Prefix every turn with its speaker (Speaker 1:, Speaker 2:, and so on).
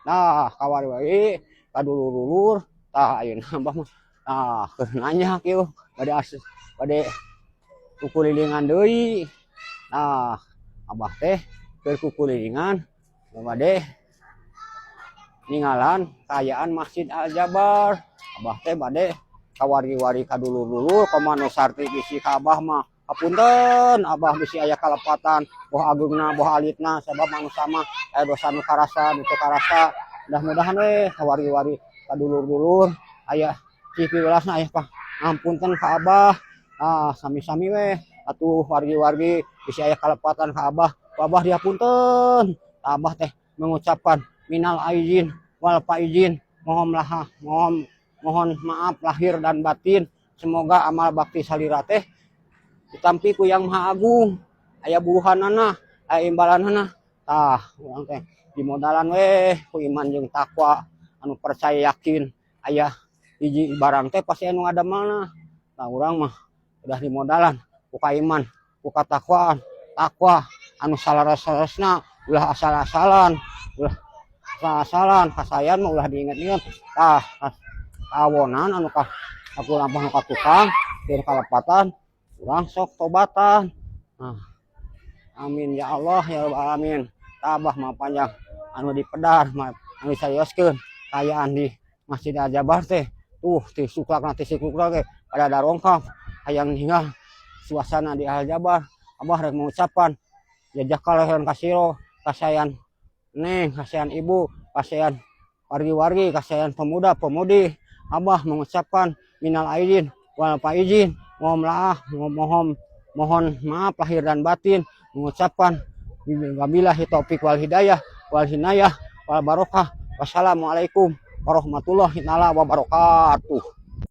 Speaker 1: Nah, kawari-wari ka dulur-dulur. Tah, ayeuna Abah mah tah keur nanya kieu bade as bade kukulilingan deui. Nah, Abah teh keur kukulilingan bade ningalan kaayaan Masjid Al Jabar. Abah teh bade kawargi-wargi ka dulur-dulur, komo nu sarti bisi ka Abah mah. Hapunten Abah bisi aya kalepatan, boh ageungna boh alitna, sabab manusia mah aya dosa nu karasa, nu teu karasa. Mudah-mudahan we kawargi-wargi ka dulur-dulur aya cipiwelasna, aya pangampunten ka Abah. Ah, sami-sami we atuh wargi-wargi, bisi aya kalepatan ka Abah, ku Abah dihapunten. Abah teh mengucapkan minal aizin wal faizin, mohon lah, mohon mohon maaf lahir dan batin. Semoga amal bakti salira teh ditampi ku Yang Maha Agung, aya buruhanana, aya imbalanana. Tah, urang teh dimodalan we ku iman jeung takwa, anu percaya yakin aya hiji barang teh pasti anu ngadamelna. Tah, urang mah udah dimodalan ku kaiman, ku katakwaan, takwa anu salaras-larasna, ulah asal-asalan, ulah asal-asalan, kasayan mah ulah diinget-inget. Tah, kawonan anu ka aku lampah nu ka tukang keur kalepatan, urang sok tobatan. Nah, amin ya Allah ya Rabbal alamin. Tabah mah panjang anu dipedar mah anu disarioskeun kaayaan di Masjid Al Jabar teh tuh ti suklakna ti siklukna ge pada darongkap hayang ninggal suasana di Al Jabar. Abah rek mengucapkan jazakallahu khairan kasiro, kasayan neng, kasayan ibu, kasayan wargi-wargi, kasayan pemuda pemudi. Abah mengucapkan minal aidin wal faizin, mohon maaf, mohon mohon maaf lahir dan batin, mengucapkan wabillahi taufik wal hidayah wal hinayah wal barokah. Wassalamualaikum warahmatullahi taala wabarakatuh.